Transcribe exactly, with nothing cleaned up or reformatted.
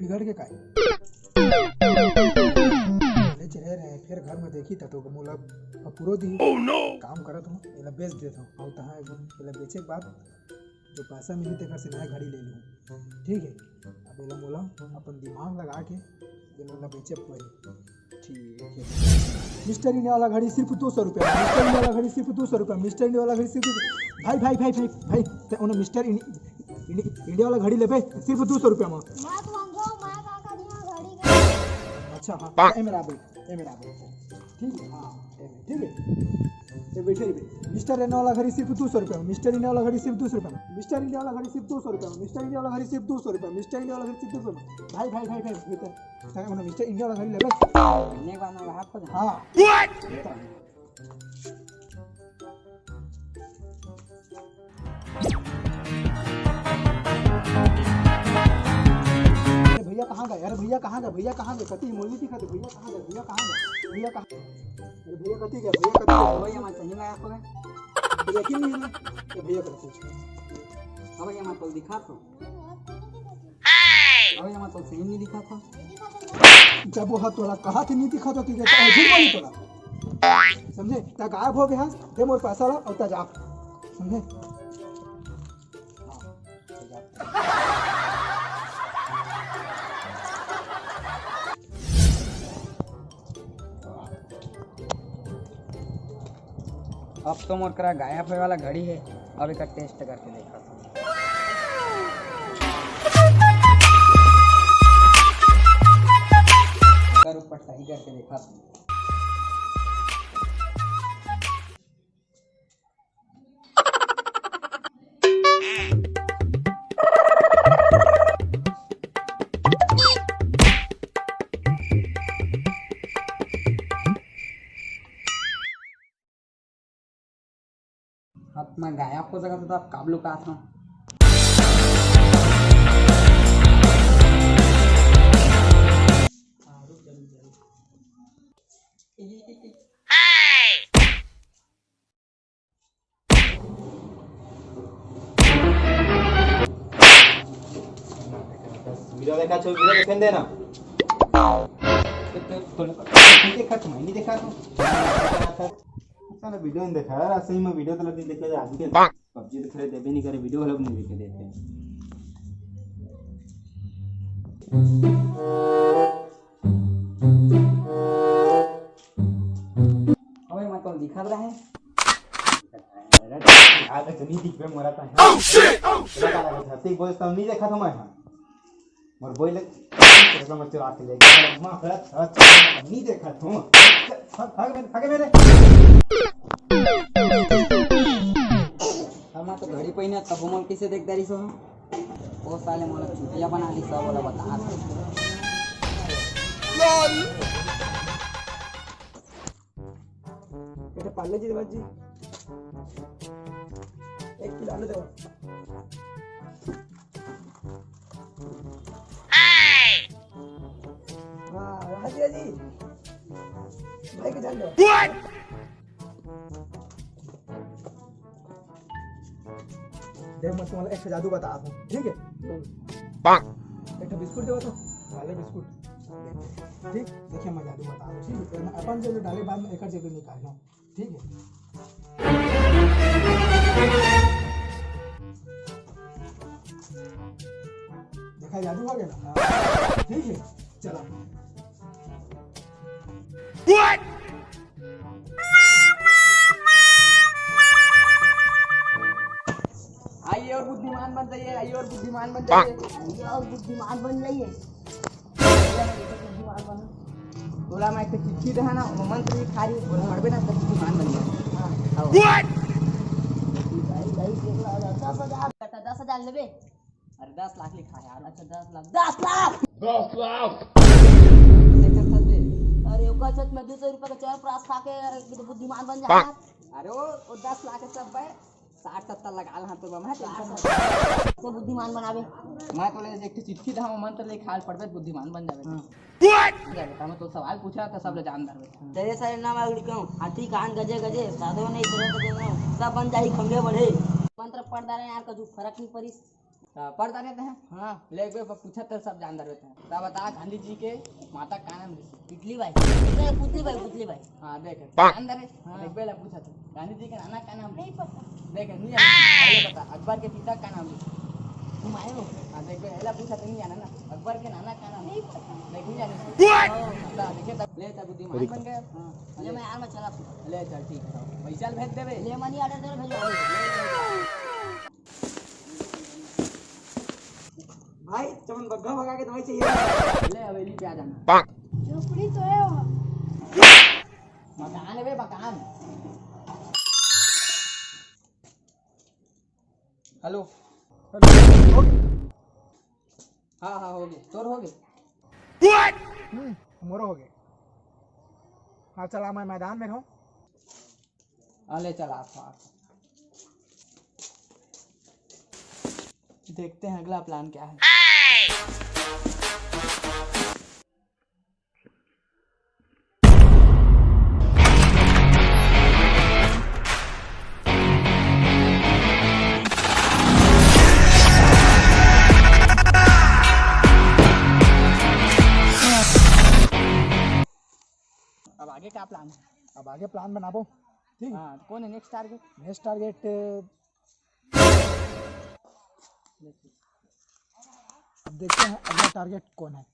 बिगड़ के काय? ले चले रहे, फिर घर में देखी त तो मोला पपुरो दी। काम करत हूँ, एला बेच देत हूँ। अउ तहाँ एला बेचे के बाद जो पैसा मिली, तेकर से नया घड़ी ले लूँ। ठीक है, अब एला मोला अपन दिमाग लगा के एला बेचे पड़ी। ठीक है। मिस्टर इंडिया वाला घड़ी सिर्फ दो सौ रुपया, मिस्टर इंडिया वाला घड़ी सिर्फ दो सौ रुपया, मिस्टर इंडिया वाला घड़ी सिर्फ, भाई, भाई, भाई, भाई, भाई, ते ओने मिस्टर इंडि-, इंडि-, इंडिया वाला घड़ी लेबे सिर्फ दो सौ रुपया में। मत मांगो, मैं का करिया घड़ी के। अच्छा, हाँ, ए मेरा भाई, ए मेरा भाई, ठीक है, हाँ, ए, ठीक है, ये बैठे रहिबे। मिस्टर इंडिया वाला घड़ी सिर्फ दो सौ रुपया में, मिस्टर इंडिया वाला घड़ी सिर्फ दो सौ रुपया में, मिस्टर इंडिया वाला घड़ी सिर्फ दो सौ रुपया में, मिस्टर इंडिया वाला घड़ी सिर्फ दो सौ रुपया में, मिस्टर इंडिया वाला घड़ी सिर्फ दो सौ रुपया में। भाई, भाई, भाई, भाई, भाई, भाई, भाई, मिस्टर इंडिया वाला घड़ी लेबे। नहीं बा, मैं हाथ को हाँ। अरे भैया कहाँ गए? अरे भैया कहाँ गए? भैया कहाँ गए? कति मोली दिखा दे। भैया कहाँ गए? भैया कहाँ गए? भैया कहाँ? अरे भैया कति गए? भैया कति गए? भैया मैं सही में आपको गए। भैया क्यों नहीं है? ये भैया कर पूछ। अब भैया मैं कल दिखा तो। अबे, एमा तो सही नहीं दिखा था। जब वो तोला कहा थे नहीं दिखा था, तुझे तो झूठ बोली तोला। समझे? ता गायब हो गया, दे मोर पैसा ला अउ ता जा। समझे? अब तो मोर करा गायब होए वाला घड़ी है, अब एकर टेस्ट करके देखा। एकर ऊपर सही करके देखा। हाथ में गायब हो सकता था, अब काबलू का हाथ में। वीडियो देखा छो, वीडियो देखे देना। तो, तो, तो, नहीं देखा, तुम्हें नहीं देखा तो। साला वीडियो नहीं देखा यार, सही में वीडियो तो नहीं देखा यार, आज के पबजी तो खेले देबे नहीं करे, वीडियो वाला भी नहीं देखे देते। अबे मैं तो दिखा रहा है। यार तो नहीं दिख पे मरा था। Oh shit! Oh shit! तेरा का लगा था? तेरे बोल तो नहीं देखा था मैं। मोर बोई लग, तेरे का मैं चुरा के ले गया। माँ, हट, हट, नहीं देखा तू। हट, हट मेरे, हट मेरे। हमा तो घड़ी पहिने, तब मोल किसे देख दारी सो? ओ साले मोला चुतिया बना ली सब, बोला बता। बेटा पार्ले जी देवा जी, एक किलो आलू देवा। हाँ, हाँ जी, हाँ जी। भाई के जान दो। देख, मैं तुम्हारा एक ठो जादू बता दूँ, ठीक है? एक ठो बिस्कुट देवा तो, पार्ले बिस्कुट। ठीक, देखिए, मैं जादू बता दूँ, ठीक है? अपन जो डाले बाद में एक जगह निकालना, ठीक है? देखा, जादू हो गया ना? हाँ, ठीक है, चला। आइए और बुद्धिमान बन जाइए, आइए और बुद्धिमान बन जाइए, आइए और बुद्धिमान बन जाइए। तोला मैं एक चिट्ठी देहा ना, वो मंत्र लिखा रही, वो पढ़बे ना, तो बुद्धिमान बन जाए। हाँ, हाँ। दस हजार। दस हजार लेबे? अरे दस लाख लिखा है यार। अच्छा, दस लाख। दस लाख। दस लाख। देखत हस बे। अरे ओकर सच में दो सौ रुपया का च्यवनप्राश खा के यार, ये तो बुद्धिमान बन जाए यार। अरे वो, वो दस लाख है सब बे। साठ सत्तर लगा ला तो बा, मैं tension मत ले। तो बुद्धिमान बनाबे। मैं तोला एक ठो चिट्ठी देहा, मंत्र लिखा है, पढ़बे बुद्धिमान बन जाबे। हाँ। बन जाबे, त मैं तो सवाल पूछा था, सब ले जान दरबे। तेरे सारे नाम आगुड़ी कहूँ, हाथी कान गजे गजे, साधो नहीं सुरत गजे, सब बन जाही खंगे बढ़े। मंत्र पढ़ डारे यार, कछु फर्क नहीं पड़िस। त पढ़ डारे तैं? हाँ। ले, एक बेर पूछत त सब जान डारे तैं। त बता, गांधी जी के माता का नाम रिहिस? पुतली बाई। ए, पुतली बाई, पुतली बाई। हाँ, देख, जान डारे। हाँ। देख, बेला पूछत। गांधी जी के नाना का नाम? नहीं पता। देख, नहीं जाने। पहले बता, अकबर के पिता का नाम? हुमायूं। हाँ, देख, एला पूछत, नहीं जाना ना। अकबर के नाना का नाम? नहीं पता। देख, नहीं जाने। What? बता, देखे तब, ले, तब बुद्धिमान बन गया। हाँ, ले, ले। मैं यार, मैं चला। ले, चल, ठीक है। पैसा भेज देबे। ले, money order दे, भेजवा दे। भाई, चमन बग्घा भगा के दवाई चाहिए। ले, हवेली पे आ जाना। झोपड़ी तो है वहाँ। मकान है बे, मकान। हेलो। हेलो। हाँ, हाँ, हो गए। तोर हो गए? हम्म, मोरो हो गए। हाँ, चला, मैं मैदान में रहूँ। हाँ, ले चला, आप, आप। देखते हैं अगला प्लान क्या है। अब आगे का प्लान है? अब आगे प्लान बनाबो। ठीक। हाँ, कौन है नेक्स्ट टारगेट? नेक्स्ट टारगेट, अब देखते हैं अगला टारगेट कौन है।